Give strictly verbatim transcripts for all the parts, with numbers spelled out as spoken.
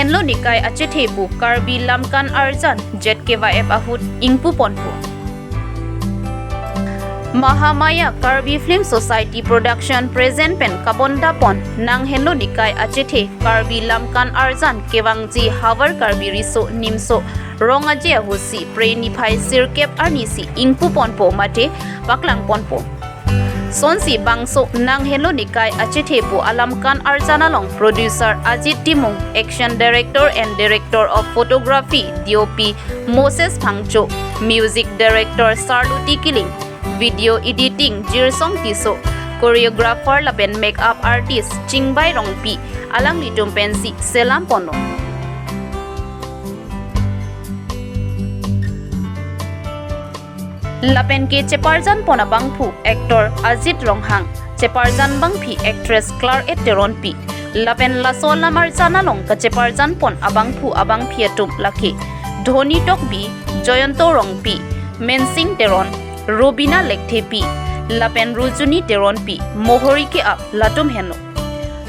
Henlo Nikai achethe pu Karbi Lamkan Arjan Z K Y F ahut ingpu ponpo. Mahamaya Karbi Film Society Production present pen kabonda pon Nang Henlo Nikai achethe Karbi Lamkan Arjan kevangji Havar Karbi Riso Nimso Rong Aje ahutsi Phre niphai sirkep arnisi ingpu ponpo mate paklang ponpo. Sonsi bangso Nang Henlo Nikai achethe pu Alamkan Arjan along producer Ajit Timung, action director and director of photography D O P Moses Phangcho, music director Sarluti Kiling, video editing Jirsong Tisso, choreographer lapen makeup artist Chingbai Rongpi, alanglitum pensi selam ponlo. Lapen ke cheparjan pon abangphu actor Ajit Ronghang, cheparjan bangpi actress Claret Teronpi. Lapen laso alam arjan along kacheparjan pon abangphu abangpi atum lake Dhoni Tokbi, Joyonto Rongpi, Mensing Teron, Robina Lekthepi, lapen Rujuni Teronpi, Mohori Ke-ap latum henlo.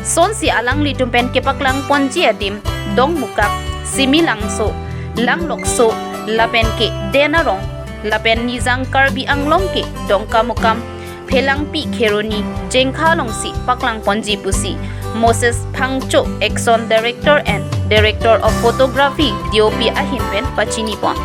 Sonsi alanglitum pen kepaklang ponji adim Dongmukak, Simi Langso, Langlokso, lapen ke Den Arong, lapen Nijang Karbi Anglong ke Dongkamukam, Phelangpi Kheroni, Jengkha alongsi paklang ponji pusi Moses Phangcho, action director and director of photography D O P ahin pen pachini pon.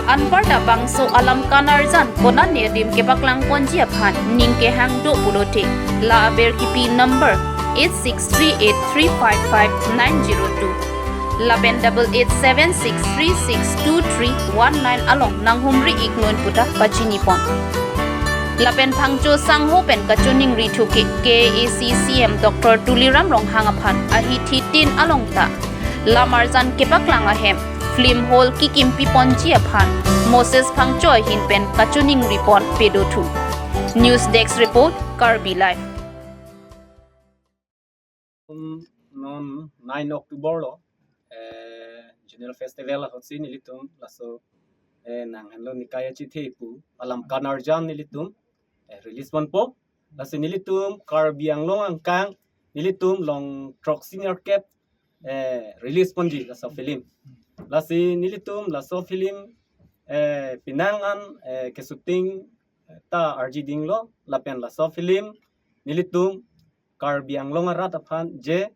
Anparta bangso Alamkan Arjan konat ne adim kepaklang ponji aphan ning kehang do pulote la aber kipi number eight six three eight three five five nine zero two lapen double eight seven six three six two three one nine along nanghumri iknon puta pachini pon. Lapen Phangcho sangho pen kachiningri thuke K A A C C M Doctor Tuliram Ronghang aphan ahithi tin along ta lam arjan kepaklang ahem film hall kikimpi ponji aphan Moses Phangcho ahin pen kachiningri pon pedo thu. News Desk Report, Karbi Live. Um, non nine October lo, eh, Regional Festival ahutsi nelitum laso, eh, Nang Henlo Nikai achethe pu Alamkan Arjan nelitum, eh, release ponpo. Lasi nelitum Karbi Anglong angkang nelitum long throksi nerkep, eh, release ponji laso film. Lasi nelitum laso film, eh, penang an, eh, ke shooting, eh, ta arji dinglo lapen laso film nelitum Karbi Anglong arat aphan je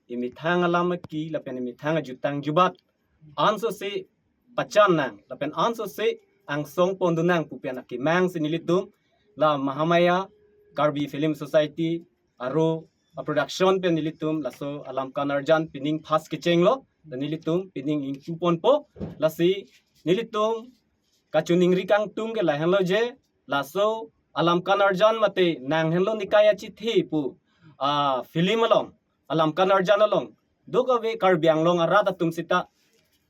imethang alam aki lapen imethang ajutang jubat ansose pachan nang lapen ansose angsong pondun nang pu pen akemang si nelitum la Mahamaya Karbi Film Society aro a production pen nelitum laso Alamkan Arjan pining phas kechenglo, dan nelitum pining ingpu ponpo. Lasi nelitum kachiningri kangtung ke lahenlo je laso Alamkan Arjan mate Nang Henlo Nikai achethe pu, ah, film along, Alamkan Arjan along dokave Karbi Anglong arat atum sita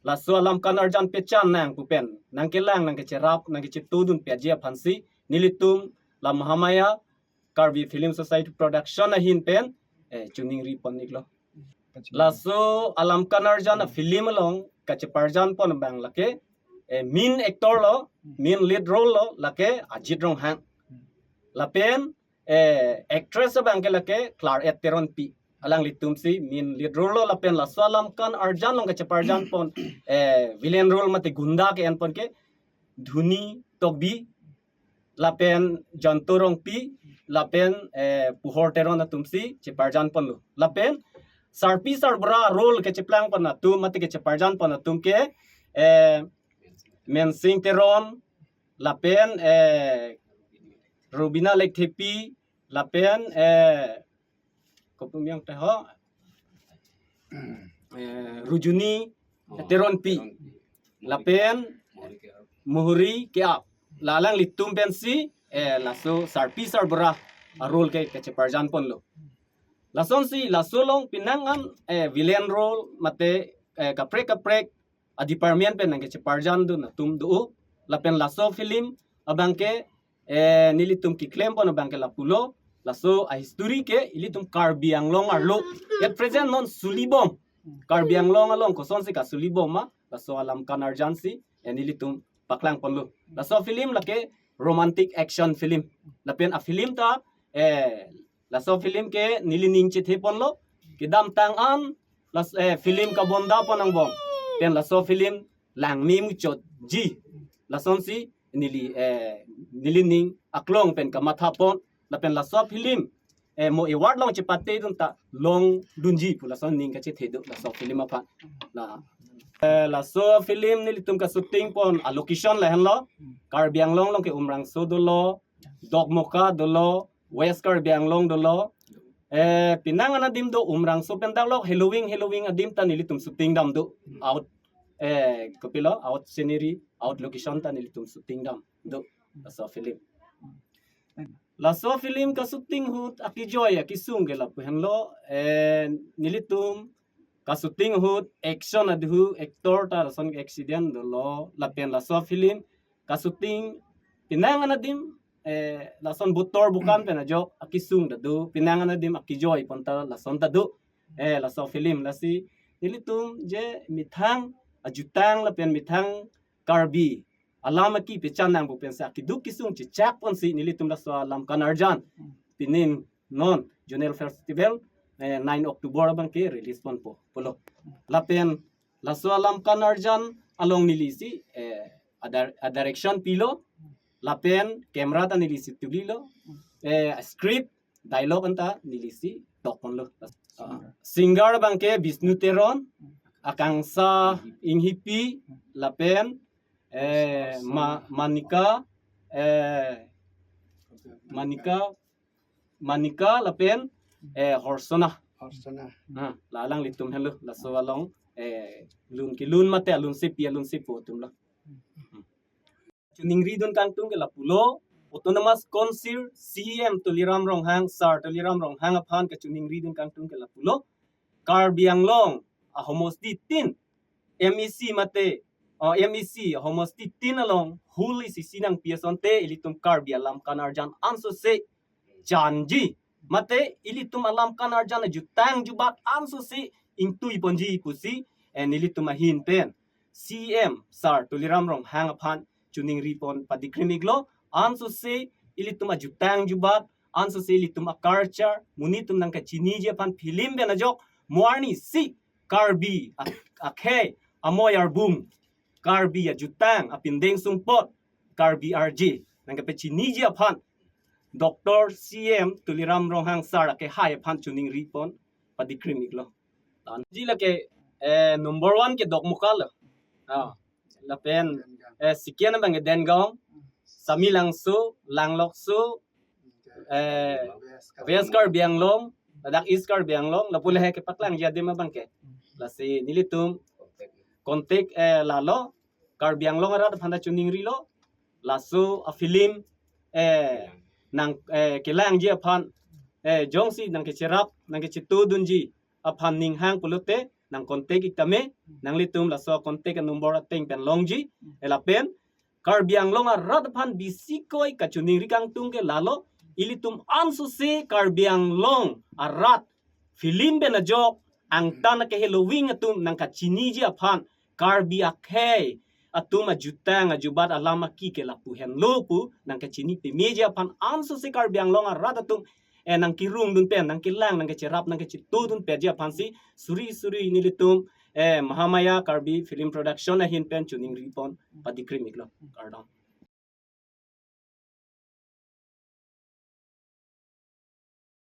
laso Alamkan Arjan pachan nang pu pen nangkelang, nangkecherap, nangkechetudun peji aphansi nelitum la Mahamaya Karbi Film Society Production ahin pen, eh, chiningri pon iklo. Laso Alamkan Arjan a film along kacheparjan pon abang lake, eh, main actor lo, main lead role lo lake Ajit Ronghang. Lapen, eh, actress abang ke lake Claret Teronpi. Alanglitum si main lead role lo lapen laso Alamkan Arjan along kacheparjan pon, eh, villain role mate gunda ke-en pon ke Dhoni Tokbi lapen Joyonto Rongpi lapen, eh, Puhor Teron atum si cheparjan ponlo. Lapen sarpi sarbura role kecheplang pon atum mate kecheparjan pon atum ke, eh, Mensing Teron lapen, eh, Robina Lekthepi lapen, eh, kopi amen te ho, eh, Rujuni Teronpi lapen Mohori Ke-ap. La alanglitum pensi, eh, laso sarpi sarbura a role ke kacheparjan ponlo. Lasonsi laso along penang an, eh, villain role mate, eh, kaprek kaprek a department pen nangkecheparjandun atum do lapen laso film abang ke, eh, nelitum keklem pon abang ke lapulo, laso a history ke ilitum Karbi Anglong arlo at present non sulibom Karbi Anglong along kosonsi kasuli bom ma, laso alam kan arjan si, eh, nelitum paklang ponlo. Laso film lake romantic action film. Lapen a film ta, eh, laso film ke neli ning chethe ponlo. Kedamtang an, las, eh, film kabonda pon angbong. Pen laso film langme muchotji. Lasonsi neli, eh, neli ning aklong pen kamatha pon. Lapen laso film, eh, mo award along chepatedun ta longdunji pu lason ning kachethedun laso film aphan. La, eh, laso film nelitum kashooting pon a location lahenlo. Karbi Anglong along ke Umrangso dolo, Dokmoka dolo, West Karbi Anglong dolo. Eh, penang an adim do, Umrangso pen daklok heloving heloving adim ta nelitum shooting damdo. Out, eh, kopilo, out scenery, out location ta nelitum shooting damdo laso film. Laso film kashooting ahut akejoi akesung ke lapu henlo, eh, nelitum kashooting ahut action aduhu actor ta lason accident dolo, lapen laso film kashooting penang an adim, eh, lason botor bokan pen ajok akesung ta do, penang an adim akejoi pon ta lason ta do. Eh, laso film lasi nelitum je methang ajutang lapen methang Karbi alam aki pechan nangpo pensi akeduk kesung chechak ponsi nelitum laso alam kan arjan pini non Zonal Festival, eh, nine October abang ke release ponpo pulo. Lapen laso alam kan arjan along nelisi, eh, a dir-, a direction pilo. Lapen camera ta nelisi tulilo. Eh, script, dialogue anta nelisi tok ponlo. Ah, singer abang ke Bishnu Teron, Akangsha Enghipi, lapen, eh, Ma-, Manika, eh, Manika, Manika lapen, eh, Horsona. Horsona. Ah, la alanglitum henlo, laso along, eh, lun kelun mate alun sepi alun sepo atumlo. Choningridun kangtung ke lapulo, Autonomous Council C E M Tuliram Ronghang, Sir Tuliram Ronghang aphan kachoningridun kangtung ke lapulo. Karbi Anglong ahomosti tin, M E C mate, oh, M E C ahomosti tin along hul isi isi nangpi asonte ilitum Karbi alam kan arjan ansose janji. Mate ilitum alam kan arjan ajutang jubat ansose ingtui ponji pusi, eh, nelitum ahin pen C E M Sir Tuliram Ronghang aphan choningri pon padikrim iklo, ansose ilitum ajutang jubat, ansose ilitum a-culture, monit atum nangkachiniji aphan film pen ajok, mo arnisi Karbi a-, akhei, amoi arbung, Karbi ajutang, apindeng sumpot, Karbi arje nangkepachiniji aphan Doctor C E M Tuliram Ronghang Sir akehai aphan choningri pon padikrim iklo. Tanji lake, eh, number one ke Dokmoka lo. Ah, lapen, eh, second abang ke Dengaon, Samelangso, Langlokso, eh, West Karbi Anglong, ladak East Karbi Anglong, lapu lahei kepaklangji adim abang ke. Lasi nelitum contact, eh, lalo, Karbi Anglong arat aphan ta choningrilo, laso a-film, eh, nang, eh, kelangji aphan, eh, jongsi nangkecherap, nangkechetudunji aphan ning hang pulote, nang contact ik tame, nanglitum laso contact number ateng pen longji, eh, lapen, Karbi Anglong arat aphan bisikoi kachoningri kangtung ke lalo, ilitum ansose Karbi Anglong arat film pen ajok, angtan akeheloving atum nangkachiniji aphan, Karbi akhei atum ajutang ajubat alam aki ke lapu henlo pu nangkachini pemeji aphan ansose Karbi Anglong arat atum, eh, nangkerungdun pen, nangkelang, nangkecherap, nangkechetudun peji aphansi suri suri nelitum, eh, Mahamaya Karbi Film Production ahin pen choningri pon padikrim iklo. Kardom.